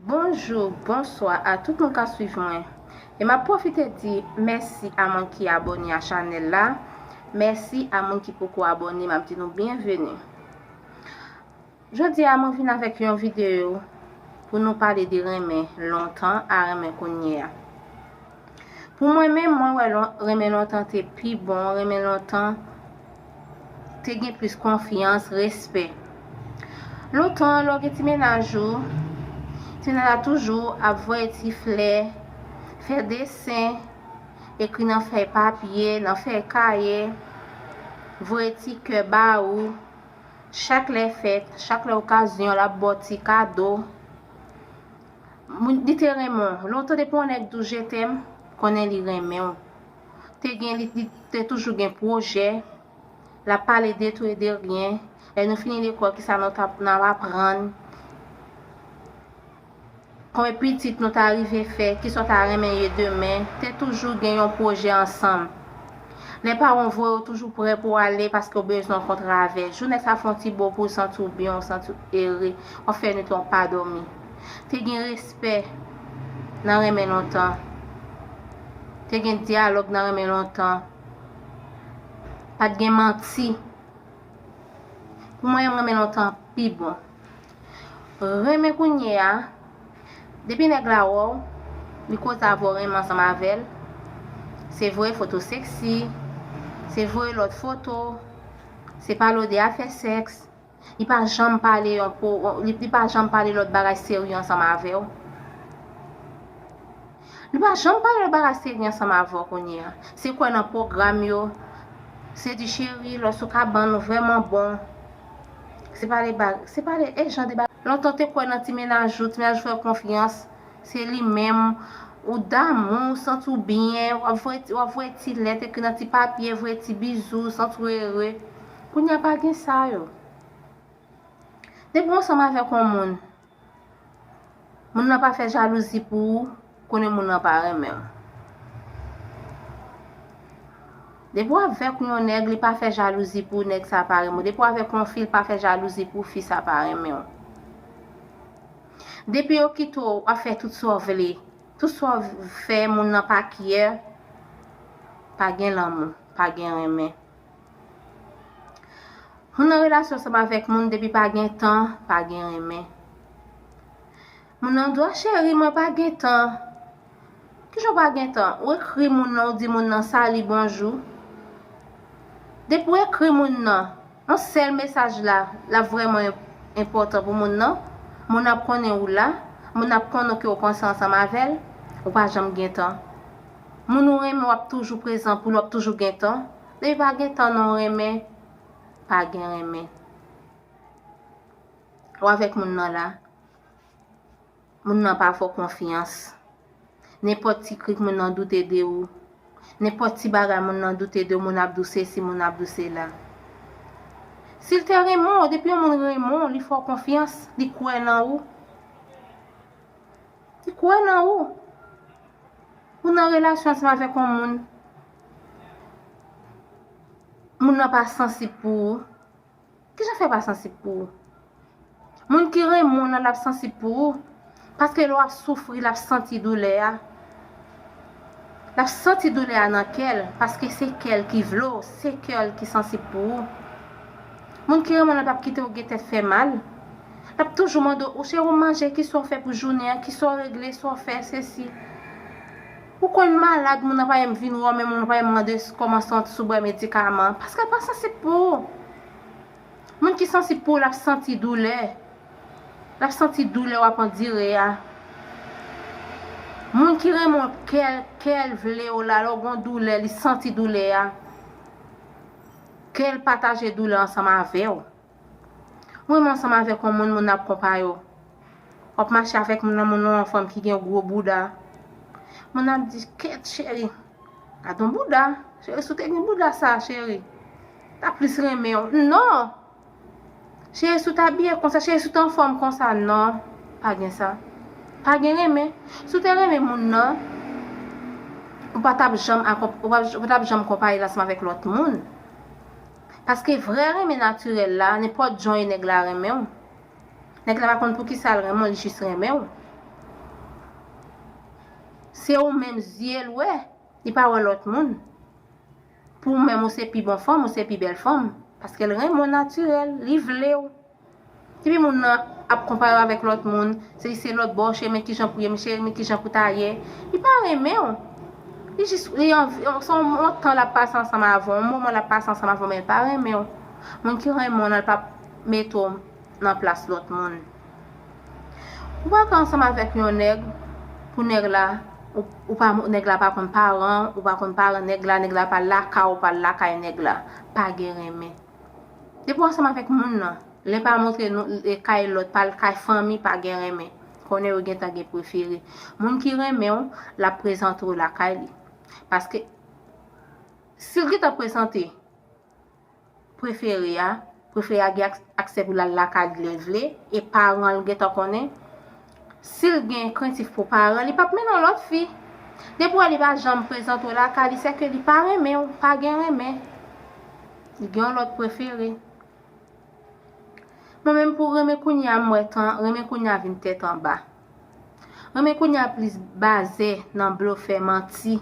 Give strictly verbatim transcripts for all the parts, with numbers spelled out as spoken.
Bonjou, bonswa a tout moun k ap swiv mwen. E m ap pwofite di mèsi a moun ki abòne a chanèl la. Mèsi a moun ki poko abòne, m ap di nou byenveni. Jodi a, mwen vin avèk yon videyo pou nou pale de renmen lontan a renmen kounye a. Pou mwen menm, mwen wè lon-, renmen lontan te pi bon, renmen lontan te gen plis konfyans, respè. Lontan, lè w gen ti mennaj ou, ti mennaj la toujou ap voye ti flè, fè desen, ekri nan fèy papye, nan fèy kaye, voye ti kè ba ou. Chak lè fèt, chak lè okazyon, l ap ba w ti kado. Moun, li te renmen w. Lontan depi yon nèg di w je t'aime, konnen li renmen w. Te gen, li, li te toujou gen pwojè. L ap pale de tou e de ryen. Lè nou fini lekòl, kisa nou t ap, n ap aprann? Konbyen pitit nou ta rive fè? Kisa w ta renmen ye demen? Te toujou gen yon pwojè ansanm. Lè paran w voye w toujou prè pou w ale paske w bezwen yon kontra avè l. Jou nèg sa fè yon ti bo pou w santi w byen, w santi w ere, w ap fè nwit w ap pa dòmi. Te gen respè nan renmen lontan. Te gen dyalòg nan renmen lontan. Pa t gen manti. Pou mwen, renmen lontan pi bon. Renmen kounye a, depi nèg la wè w, li koze avè w, renmen ansanm avè l. Se voye foto seksi, se voye lòt foto, se pale w de afè sèks. Li pa janm pale yon po, li, li pa janm pale lòt bagay serye ansanm avè w. Li pa janm pale lòt bagay serye ansanm avè w kounye a. Se kwè nan pwogram yo. Se di, cheri, lè w sou kabann ou vrèman bon. Se pale ba-, se pale e jan de bagay. Lontan w te kwè nan ti mennaj ou, ti mennaj ou fè w konfyans. Se li menm. Ou damou, ou santi w byen, w ap voye ti, w ap voye ti lèt, ekri nan ti papye, voye ti bizou, santi w ere. Kounye a pa gen sa yo. Depi w ansanm avèk yon moun, moun nan pa fè jalouzi pou ou, konnen moun nan pa renmen w. Depi w avèk yon nèg, li pa fè jalouzi pou ou, nèg sa pa renmen w. Depi w avèk yon fi, li pa fè jalouzi pou ou, fi sa pa renmen w. Depi yo kite w, w ap fè tout sa w vle. Tout sa w fè, moun nan pa kyè, pa gen lanmou, pa gen renmen. Moun nan relasyon ansanm avèk moun depi pa gen tan, pa gen renmen. Moun nan di w, "A cheri, mwen pa gen tan." Kijan w pa gen tan? Ou ekri moun nan, ou di moun nan, "Sali, bonjou." Depi w ekri moun nan, yon sèl mesaj la, l ap vrèman enpòtan pou moun nan. Moun nan ap konnen ou la, moun nan ap konnen ke w panse ansanm avè l, ou pa janm gen tan. Moun ou renmen, w ap toujou prezan pou l, w ap toujou gen tan. Depi pa gen tan nan w renmen, pa gen renmen. Ou avèk moun nan la, moun nan pa fè w konfyans. Nenpòt ti krik moun nan doute de ou. Nenpòt ti bagay moun nan doute de ou, moun ap di w sesi, moun ap di w sela. Si l te renmen w, depi yon moun renmen w, li fè w konfyans, li kwè nan ou. Li kwè nan ou. Ou nan relasyon ansanm avèk yon moun. Moun nan pa sansib pou ou. Kijan fè pa sansib pou ou? Moun ki renmen w nan l ap sansib pou ou. Paske lè w ap soufri, l ap santi doulè a. L ap santi doulè a nan kè l, paske se kè l ki vle w, se kè l ki sansib pou ou. Moun ki renmen w nan p ap kite w gen tèt fè mal. L ap toujou mande w, "Cheri, ou manje, kisa w fè pou jounen an, kisa w regle, sa w fè, sesi." Ou konn malad, moun nan pa menm vin wè w, men moun nan pa menm mande kòman w santi, si w bwè medikaman, paske l pa sansib pou ou. Moun ki sansib pou ou, l ap santi doulè. L ap santi doulè w ap andire a. Moun ki renmen w, kè l, kè l vle w la, lè w gen doulè, li santi doulè a. Kè l pataje doulè ansanm avè w. Ou renmen ansanm avèk yon moun, moun nan ap konpare w. W ap mache avèk moun nan, moun nan yon fanm ki gen gwo bouda. Moun nan ap di, "Kèt, cheri, gad yon bouda. Cheri, si w te gen bouda sa, cheri, ta plis renmen w." Non! Cheri, si w t abiye konsa, cheri, si w t anfòm konsa, non, pa gen sa. Pa gen renmen. Si w te renmen moun nan, ou pa t ap janm akonp-, ou pa, ou pa t ap janm konpare l ansanm avèk lòt moun. Paske vrè renmen natirèl la, nenpòt jan w ye nèg la renmen w. Nèg la pa konn poukisa l renmen w, li jis renmen w. Se ou menm zye l wè, li pa wè lòt moun. Pou ou menm, ou se pi bon fanm, ou se pi bèl fanm. Paske l renmen w natirèl, li vle w. Depi moun nan ap konpare w avèk lòt moun, se li se lòt bò, cheri, men kijan pou ye, men cheri, men kijan pou ta ye. Li pa renmen w. Li jis, li anvi, se yon, yon tan l ap pase ansanm avè w, yon moman l ap pase ansanm avè w, men li pa renmen w. Moun ki renmen w nan, li p ap mete w nan plas lòt moun. Ou pa ka ansanm avèk yon nèg, pou nèg la, ou, ou pa, nèg la pa konn paran w, ou pa konn paran nèg la, nèg la pa lakay ou, pa lakay nèg la. Pa gen renmen. Depi w ansanm avèk moun nan, lè pa montre nou, e, kay lòt, pa l kay fanmi, pa gen renmen. Konnen yo gentan gen prefere. Moun ki renmen w, l ap prezante w lakay li. Paske, si l gentan prezante prefere a, prefere a gen ak-, aksè pou l al lakay li lè l vle, e paran l gentan konnen, si l gen krentif pou paran l, li p ap mennen yon lòt fi. Depi w wè li pa janm prezante w lakay li, sèke li pa renmen w, pa gen renmen. Li gen yon lòt prefere. Mwen menm, pou renmen kounye a, m wè tan, renmen kounye a vin tèt anba. Renmen kounye a plis baze nan blofè, manti.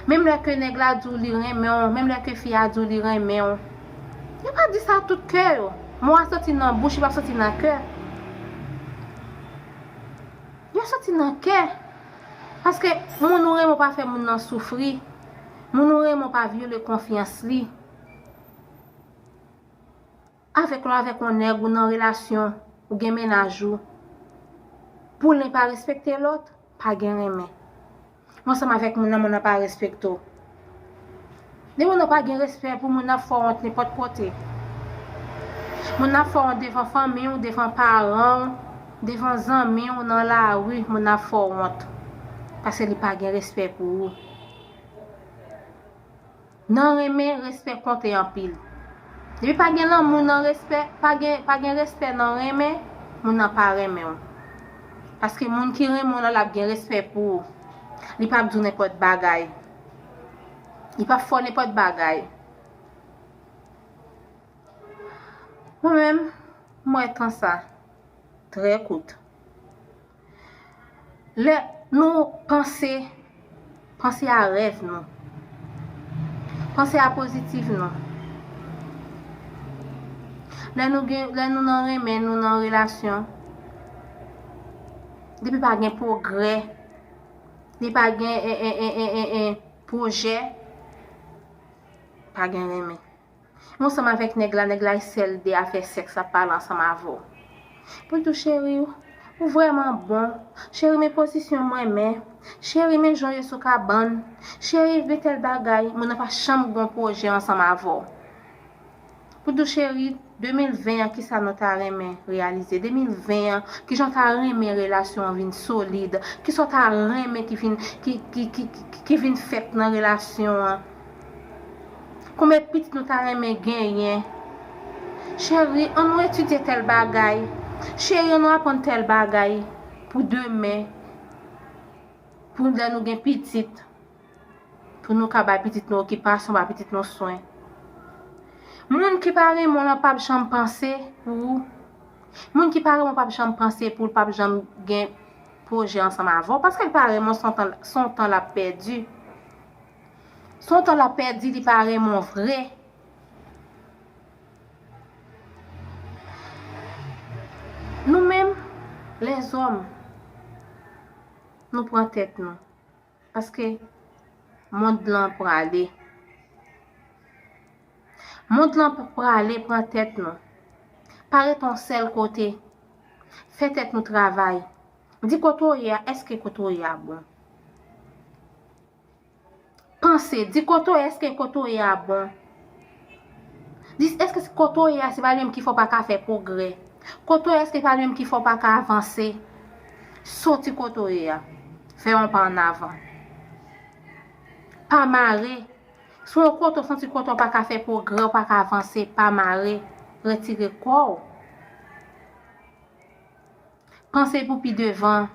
Menm lè ke nèg la di w li renmen w, menm lè ke fi a di w li renmen w, yo pa di sa tout kè yo. Mo a soti nan bouch, li pa soti nan kè. Yo soti nan kè. Paske moun ou renmen w pa fè moun nan soufri. Moun ou renmen w pa vyole konfyans li. Avèk lè w avèk yon nèg ou nan relasyon, ou gen mennaj ou, pou l pa respekte lòt, pa gen renmen. Ou ansanm avèk moun nan, moun nan pa respekte w. Depi moun nan pa gen respè pou moun nan, ap fè w wont nenpòt kote. Moun nan ap fè w wont devan fanmi w, devan paran w, devan zanmi w, nan lari, moun nan ap fè w wont. Paske li pa gen respè pou ou. Nan renmen, respè konte anpil. Depi pa gen lanmou nan respè, pa gen, pa gen respè nan renmen, moun nan pa renmen w. Paske moun ki renmen w lan, l ap gen respè pou ou. Li p ap di w nenpòt bagay. Li p ap fè w nenpòt bagay. Mwen menm, m wè tan sa trè kout. Lè nou panse, panse a rèv nou. Panse a pozitif nou. Lè nou gen, lè nou nan renmen, nou nan relasyon, depi pa gen pwogrè, depi pa gen, e, e, pwojè, pa gen renmen. Ou ansanm avèk nèg la, nèg la e sèl de afè sèks l ap pale ansanm avè w. Pou l di w, cheri, ou vrèman bon. Cheri, men pozisyon m renmen. Cheri, men jan w ye sou kabann. Cheri, men tèl bagay. Moun nan pa janm gen yon pwojè ansanm avè w. Pou l di w, cheri, de mil ven an, kisa nou ta renmen reyalize? De mil ven an, kijan w ta renmen relasyon an vin solid? Kisa w ta renmen ki vin, ki, ki, ki, ki, ki vin fèt nan relasyon an? Konbyen pitit nou ta renmen genyen? Cheri, ann nou etidye tèl bagay. Cheri, ann nou aprann tèl bagay pou demen, pou lè nou gen pitit, pou nou ka bay pitit nou okipasyon, bay pitit nou swen. Moun ki pa renmen w lan p ap janm panse pou ou. Moun ki pa renmen w p ap janm panse pou l, p ap janm gen pwojè ansanm avè w, paske l pa renmen w, se yon tan, se yon tan l ap pèdi. Se yon tan l ap pèdi, li pa renmen w vre. Nou menm, lèzòm, nou pran tèt nou. Paske mond lan prale. Mond lan prale, pran tèt nou. Pa ret yon sèl kote. Fè tèt nou travay. Di kote w ye a, èske kote w ye a bon? Panse, di kote w ye, èske kote w ye a bon? Di, èske kote w ye a, se pa li menm ki fè w pa ka fè pwogrè? Kote w ye, èske pa li menm ki fè w pa ka avanse? Soti kote w ye a. Fè yon pa ann avan. Pa mare. Si w kote w santi kote w pa ka fè pwogrè, w pa ka avanse, pa mare. Retire kò w. Panse pou pi devan.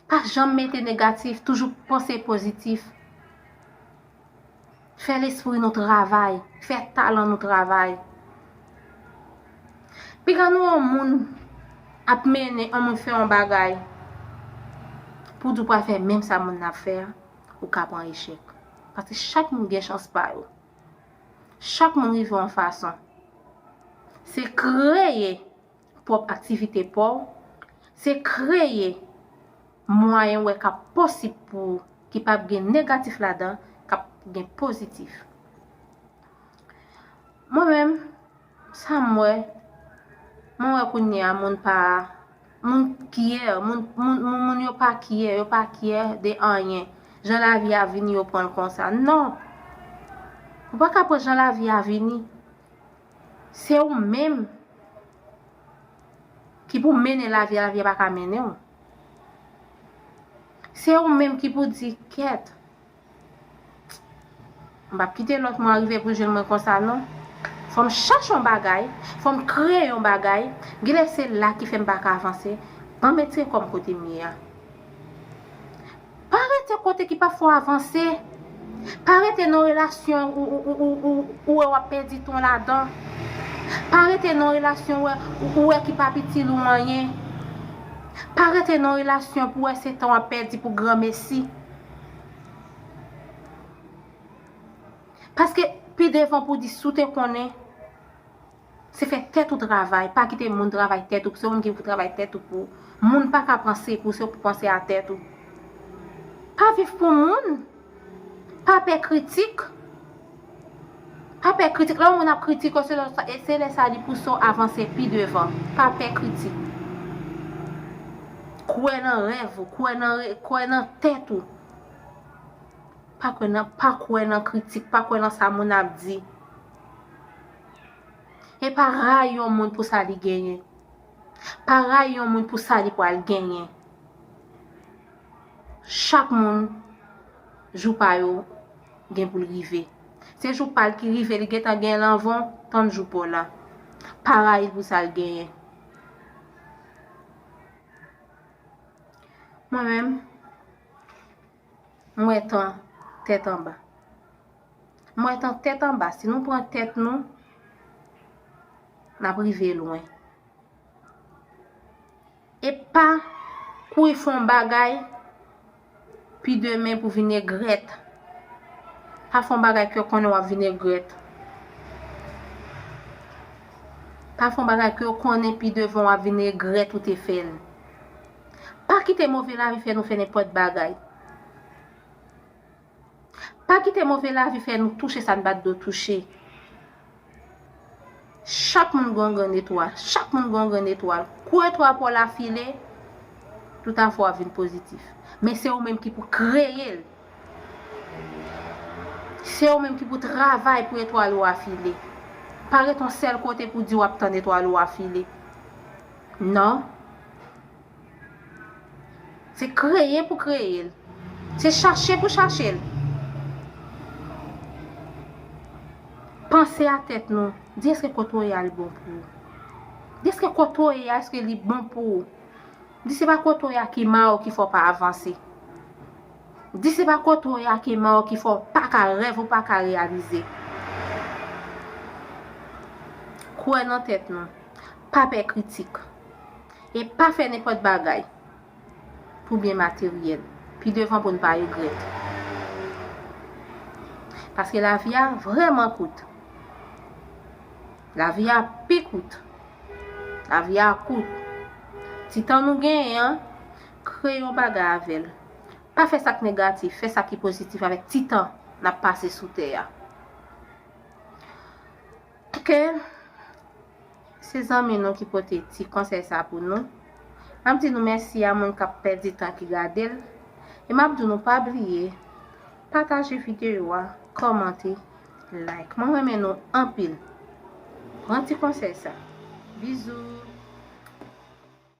Pa janm mete negatif, toujou panse pozitif. Fè lespri nou travay, fè talan nou travay. Piga nou yon moun ap mennen yon moun fè yon bagay. pou di w pral fè menm sa moun nan ap fè a, ou ka pran echèk. Paske chak moun gen chans pa yo. Chak moun rive yon fason. Se kreye pwòp aktivite pa w, se kreye mwayen w wè k ap posib pou ou, ki p ap gen negatif ladan, k ap gen pozitif. Mwen menm, sa m wè, mwen wè kounye a moun pa, moun kyè, moun, moun, moun, moun yo pa kyè, yo pa kyè de anyen. Jan lavi a vini, yo pran l konsa. Non! Ou pa ka pran jan lavi a vini. Se ou menm ki pou mennen lavi a, lavi a pa ka mennen w. Se ou menm ki pou di, kèt, m p ap kite lòt moun rive pou jwenn mwen konsa non. Fò m chache yon bagay, fò m kreye yon bagay. Genlè se la ki fè m pa ka avanse. Ban m retire kò m kote m ye a. Pa rete kote ki pa fè w avanse. Pa rete nan relasyon ou, ou, ou, ou, ou, ou wè w ap pèdi tan w ladan. Pa rete nan relasyon wè, ou, ou wè ki p ap itil ou anyen. Pa rete nan relasyon pou wè se tan w ap pèdi pou granmesi. Paske pi devan pou di si w te konnen, se fè tèt ou travay, pa kite moun travay tèt ou, se ou menm ki pou travay tèt ou pou ou. Moun pa ka panse pou se ou pou panse a tèt ou. Pa viv pou moun. Pa pè kritik. Pa pè kritik. Lè yon moun ap kritike w, se lè, se lè sa li pouse w avanse pi devan. Pa pè kritik. Kwè nan rèv ou, kwè nan re-, kwè nan tèt ou. Pa kwè nan, pa kwè nan kritik, pa kwè nan sa moun ap di. E pa rayi yon moun pou sa li genyen. Pa rayi yon moun pou sa li pral genyen. Chak moun, jou pa yo gen pou l rive. Se jou pa l ki rive, li gentan genyen l anvan w, tann jou pa w la. Pa rayi l pou sa l genyen. Mwen menm, m wè tan tèt anba. M wè tan tèt anba. Si nou pran tèt nou, n ap rive lwen. E pa kouri fè yon bagay, pi demen pou vin regrèt. Pa fè yon bagay ke w konnen w ap vin regrèt. Pa fè yon bagay ke w konnen pi devan w ap vin regrèt ou te fè l. Pa kite move lavi fè nou fè nenpòt bagay. Pa kite move lavi fè nou touche sa n pa t dwe touche. Chak moun gen yon grenn etwal. Chak moun gen yon grenn etwal. Kou etwal pa w la file, toutafwa w ap vin pozitif. Men se ou menm ki pou kreye l. Se ou menm ki pou travay pou etwal ou a file. Pa ret yon sèl kote pou di w ap tann etwal ou a file. Non. Se kreye pou kreye l. Se chache pou chache l. Panse a tèt nou. Di èske kote w ye a li bon pou ou? Di èske kote w ye a, èske li bon pou ou? Di se pa kote w ye a ki mal ki fè w pa avanse. Di se pa kote w ye a ki mal ki fè w pa ka rèv ou pa ka reyalize. Kwè nan tèt nou. Pa pè kritik. E pa fè nenpòt bagay pou byen materyèl. Pi devan pou n pa regrèt. Paske lavi a vrèman kout. Lavi a pi kout. Lavi a kout. Ti tan nou genyen an, kreye yon bagay avè l. Pa fè sa k negatif, fè sa ki pozitif avèk ti tan n ap pase sou tè a. Ok, se zanmi nou ki pote ti konsèy sa pou nou. M ap di nou mèsi a moun k ap pèdi tan ki gade l. E m ap di nou pa bliye pataje videyo a, kòmante, like. Mwen renmen nou anpil. Pran ti konsèy sa. Bizou.